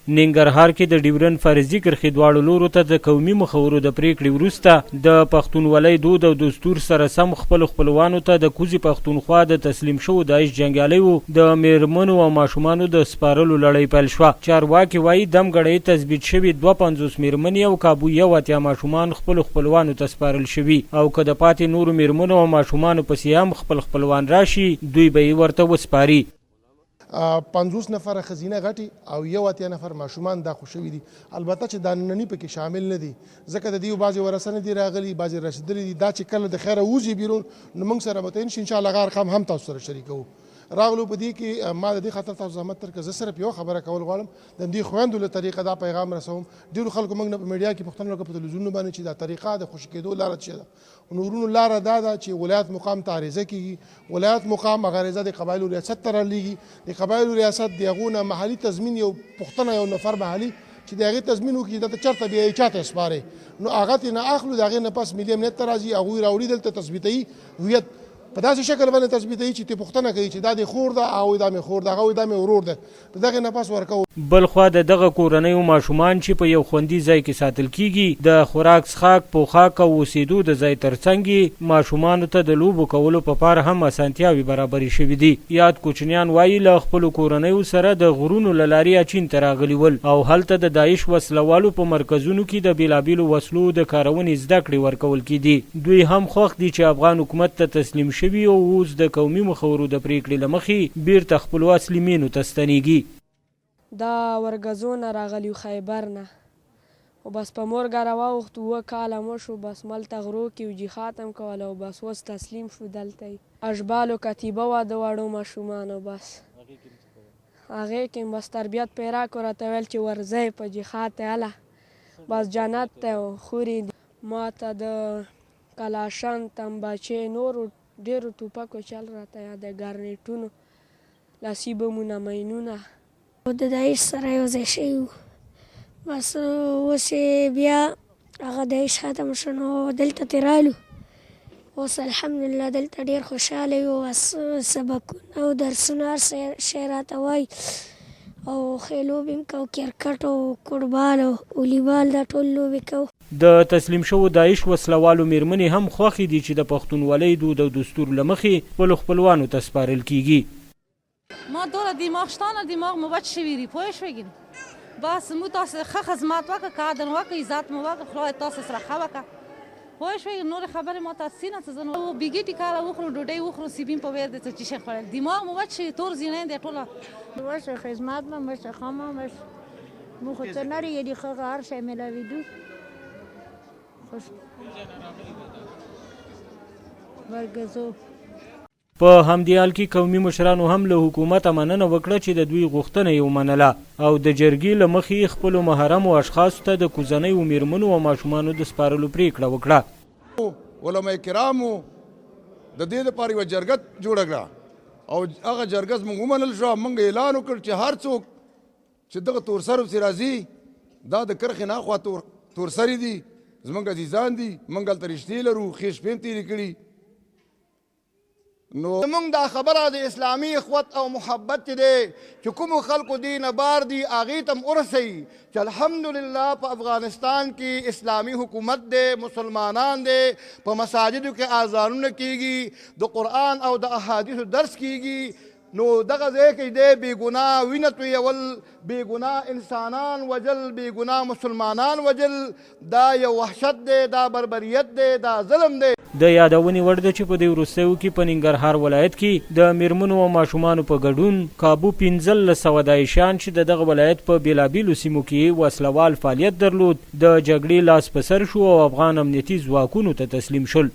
ننګرهار کې د ډیورنډ فرضي کرښې دواړو لورو ته د قومي مخورو د پرېکړې وروسته د پښتونولۍ دود او دستور سره سم خپلو خپلوانو ته د کوزې پښتونخوا د تسلیم شوو داعش جنګیالیو د مېرمنو او ماشومانو د سپارلو لړۍ پیل شوه. چارواکي وايي، دم ګړۍ تثبیت شوې 52 مېرمنې او کابو 81 ماشومان خپلو خپلوانو ته سپارل شوي او که د پاتې نورو مېرمنو او ماشومانو پسې هم خپل خپلوان راشي، دوی به یې ورته وسپاري. 50 نفره ښځینه غټي او 81 نفر ماشومان دا خو شوي دي. البته چې دا ننني پکې شامل نه دي، ځکه د دیو بعضې ورثه نه دي راغلي، بعضې رسېدلي دي. دا چې کله د خیره وځي بیرون نو موږ سره متعین شي، ان شاء الله هغه ارقام هم تاسو سره شریکوو. راغلو په دې کې ما د دې خاطر تاسو زحمت تر که زه صرف یو خبره کول غواړم، د دې خویندو له طریقه دا پیغام رسوم. ډېرو خلکو موږ نه په میډیا کې پوښتنه وکړه، په تلویزیونونو باندې، چې دا طریقه د خوشي کېدو لاره څه ده. نو ورونو لاره دا ده چې ولایت مقام ته عریضه کیږي، ولایت مقام هغه عریضه د قبایلو ریاست ته رالیږي، د قبایلو ریاست د هغو نه محلي تضمین یو پوښتنه یو نفر محلي چې د هغې تضمین وکړي چې دلته چرته بیا یې چاته سپارې، نو هغه ترې نه اخلو. د هغې نه پس ملي امنیت ته راځي، هغوی راوړي دلته تثبیتوي، هویت په داسې شکل باندې تثبیتوي چې ته پوښتنه کوي چې دا د خور ده، هغه دا مې خور ده، هغه دا مې ورور ده، د دغې نه پس ورکوو. بلخوا د دغه کورنیو ماشومان چې په یو خوندي ځای کې ساتل کېږي، د خوراک څښاک، پوښاک او اوسېدو د ځای ترڅنګ یې ماشومانو ته د لوبو کولو په پار هم اسانتیاوې برابرې شوې دي. یاد کوچنیان وايي، له خپلو کورنیو سره د غرونو له لارې اچین ته راغلي ول او هلته د داعش وسله والو په مرکزونو کې د بېلابېلو وسلو د کارونې زده کړې ورکول کېدې. دوی هم خوښ دي چې افغان حکومت ته تسلیم شوي او اوس د قومي مخورو د پرېکړې له مخې بېرته خپلو اصلي مېنو ته ستنېږي. دا ورګزو نه راغلی وو خیبر نه او بس په مورګه راواوښتو اوه کاله مو شو بس ملته غرو کی وو جهاد هم کوله او بس اوس تسلیم شو دلته یی اشبالو کتیبه وه د وړو ماشومانو بس هغې کې بس تربیت پې راکړو راته ویل چې ورځئ په جهاد ته هله بس جنت ته او خورې دي ماته د کلاشن تمباچې نورو ډیرو ټوپکو چل راته یاد دی ګارنیټونو لاسي بمونه ماینونه. د داعش سره یو ځای شوي وو، بس اوس یې بیا هغه داعش ختم شو نو دلته ترې رالو، اوس الحمدلله دلته ډېر خوشحاله یو، بس سبقونه او درسونه هر څه شی راته وایي او ښې لوبې هم کوو، کرکټ او فوټبال او والیبال دا ټول لوبې کوو. د تسلیم شوو داعش وسله والو مېرمنې هم خوښې دي چې د پښتونولۍ دود او دستور له مخې خپلو خپلوانو ته سپارل کېږي. ما دوره دماغ شته نه دماغ مو وچ شوی ری پوه شوې ګینه بس مو تاسو ښه خدمت وکړه قدر وکړه عزت مو وکړه خدای تاسو سره ښه وکړه پوه شوې نور خبرې ما ته سینه څه زنو بیګی ټیکاله وخورو ډوډۍ وخورو سیبین په ویر دې څه چی شي خوړل دماغ مو وچ شوی تور زینې دی ټوله وشه خدمت مو مشه خمه مش مو خو څه نه ریدي ښه هر شی ملاویدو خوش ورګزو. په همدې حال کې قومي مشرانو هم له حکومته مننه وکړه چې د دوی غوښتنه یې ومنله او د جرګې له مخې یې خپلو محرمو اشخاصو ته د کوزنیو مېرمنو او ماشومانو د سپارلو پرېکړه وکړه. علماء کرامو د دې لپاره یوه جرګه جوړه کړه او هغه جرګه زموږ ومنل شوه. موږ اعلان وکړ چې هر څوک چې دغه تورسرو پسې راځي دا د کرښې نه اخوا تورسري دي، زموږ عزیزان دي، موږ هلته رشتې لرو، ښې شپې هم تېرې کړي. نو زمونږ دا خبره د اسلامي اخوت او محبت چې دی چې کومو خلکو دې نه بار دي هغې ته هم ورسوي چې الحمدلله په افغانستان کې اسلامي حکومت دی، مسلمانان دی، په مساجدو کې اذانونه کیږي، د قرآن او د احادیثو درس کیږي، نو دغه ځای کې دی بې ګناه وینه تویول، بې ګناه انسانان وژل، بې ګناه مسلمانان وژل، دا یو وحشت دی، دا بربریت دی، دا ظلم دی. د یادونې وړ ده چې په دې وروستیو کې په ننګرهار ولایت کې د مېرمنو او ماشومانو په ګډون کابو 1500 داعشیان چې د دغه ولایت په بېلابېلو سیمو کې یې وسله وال فعالیت درلود، د جګړې لاس په سر شو او افغان امنیتي ځواکونو ته تسلیم شول.